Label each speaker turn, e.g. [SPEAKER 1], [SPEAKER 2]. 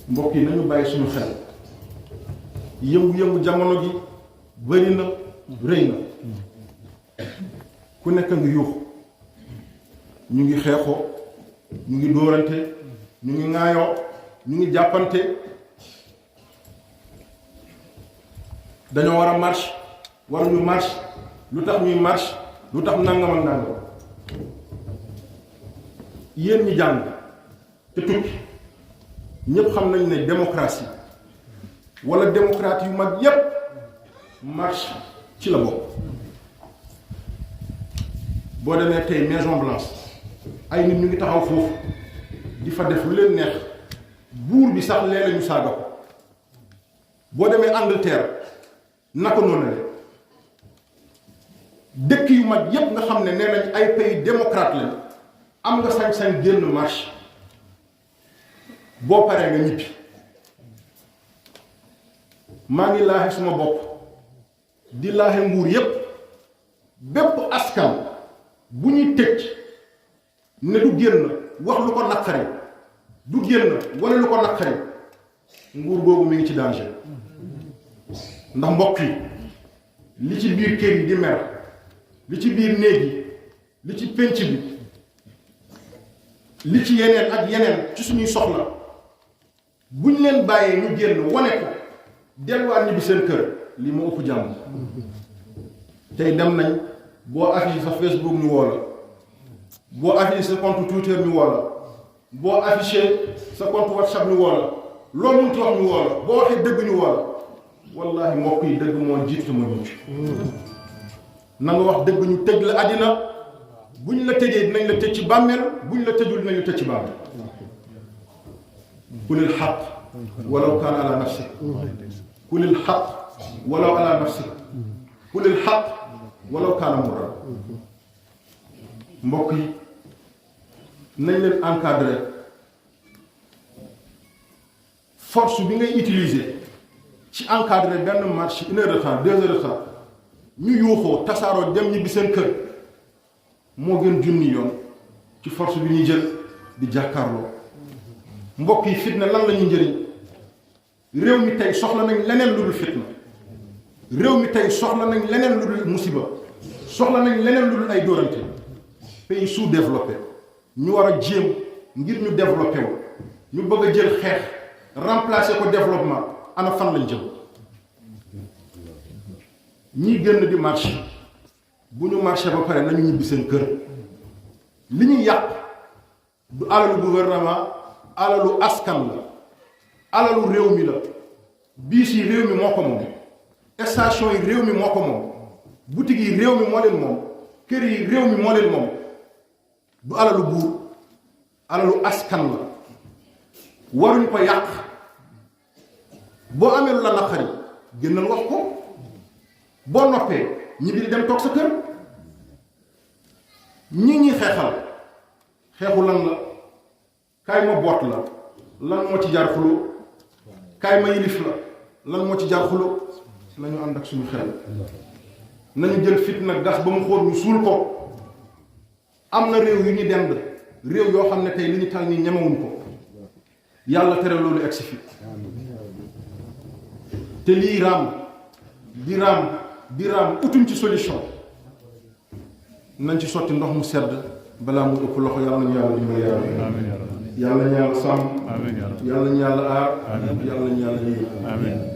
[SPEAKER 1] mbokk yi nañu bàyyi suñu xel yëngu-yëngu jamono gi bëri na rëy na ku nekk ngi yuux ñu ngi xeexoo ñu ngi dóorante ñu ngi ŋaayoo ñu ngi jàppante dañoo war a marche waruñu marche lu tax ñuy marche lu tax nangam ak nangam yéen ñi jàng te tukki ñépp xam nañ ne démocratie wala démocrate yu mag yépp marche ci la bokk. boo demee tey Maison Blanche ay nit ñu ngi taxaw foofu di fa def lu leen neex buur bi sax lee lañu saaga ko. boo demee Angleterre naka noonu la dëkk yu mag yépp nga xam ne nee nañ ay pays démocrate lañ am nga sañ-sañ génn marche boo paree nga ñibbi. maa ngi laaxe suma bopp di laaxe nguur yépp bépp askan bu ñuy tëj ne du génn wax lu ko naqari du génn wala lu ko naqari nguur googu mi ngi ci danger ndax mbokk yi li ci biir kër yi di mer li ci biir néeg yi li ci pénc bi li ci yeneen ak yeneen ci suñuy soxla bu ñu leen bàyyee ñu génn wane ko delluwaat ñibbi seen kër li moo ëpp jàmm tey dem nañ boo affiché sa Facebook ñu woo la boo affiché sa compte Twitter ñu woo la boo affiché sa compte WhatsApp ñu woo la loo mënti wax ñu woo la boo waxee dëgg ñu woo la wallahi mbokk yi dëgg moo jiitu ma mucc na nga wax dëgg ñu tëj la àddina bu ñu la tëjee dinañ la tëj ci bàmmeel bu ñu la tëjul dinañ la tëj ci bàmmeel kulil xaq walaw kaana ala nafsik kulil xaq walaw ala nafsik kulil xaq walaw kaana murra mbokk yi nañ leen encadrer force bi ngay utiliser ci encadrer benn marche 1 heure de temps 2 heures de temps ñu yuuxoo tasaaroo dem ñibbi seen kër moo gën junni yoon ci force bi ñuy jël di jàkkaarloo mbokk yi fitna lan la ñuy njëriñ réew mi tey soxla nañ leneen lu dul fitna réew mi tey soxla nañ leneen lu dul musiba soxla nañ leneen lu dul ay dóorante pays sous-développé ñu war a jéem ngir ñu développé wu ñu bëgg a jël xeex remplacer ko développement ana fan lañ jëm ñi gën di marché bu ñu marché ba pare nañu ñibbi seen kër li ñuy yàq du alalu gouvernement alalu askan la alalu réew mi la biis yi réew mi moo ko moom station yi réew mi moo ko moom boutique yi réew mi moo leen moom kër yi réew mi moo leen moom du alalu buur alalu askan la waruñ ko yàq boo amee lu la naqari génnal wax ko boo noppee ñibbi di dem toog sa kër ñi xeexal xeexu lan la kaay ma boot la lan moo ci jaar xulo kaay ma yilif la lan moo ci jaar xulo nañu ànd ak suñu xel nañu jël fitna gas ba mu xóot ñu suul ko am na réew yu ñu dend réew yoo xam ne tey li ñu tal nii ñemewuñ ko yàlla tere loolu egsi fi te lii raam di raam utuñ ci solution nañ ci sotti ndox mu sedd balaa mu ëpp loxo yàlla nañu yàlla dimbali yàlla nañu yàlla sàmm yàlla nañu yàlla aar yàlla nañu yàlla lii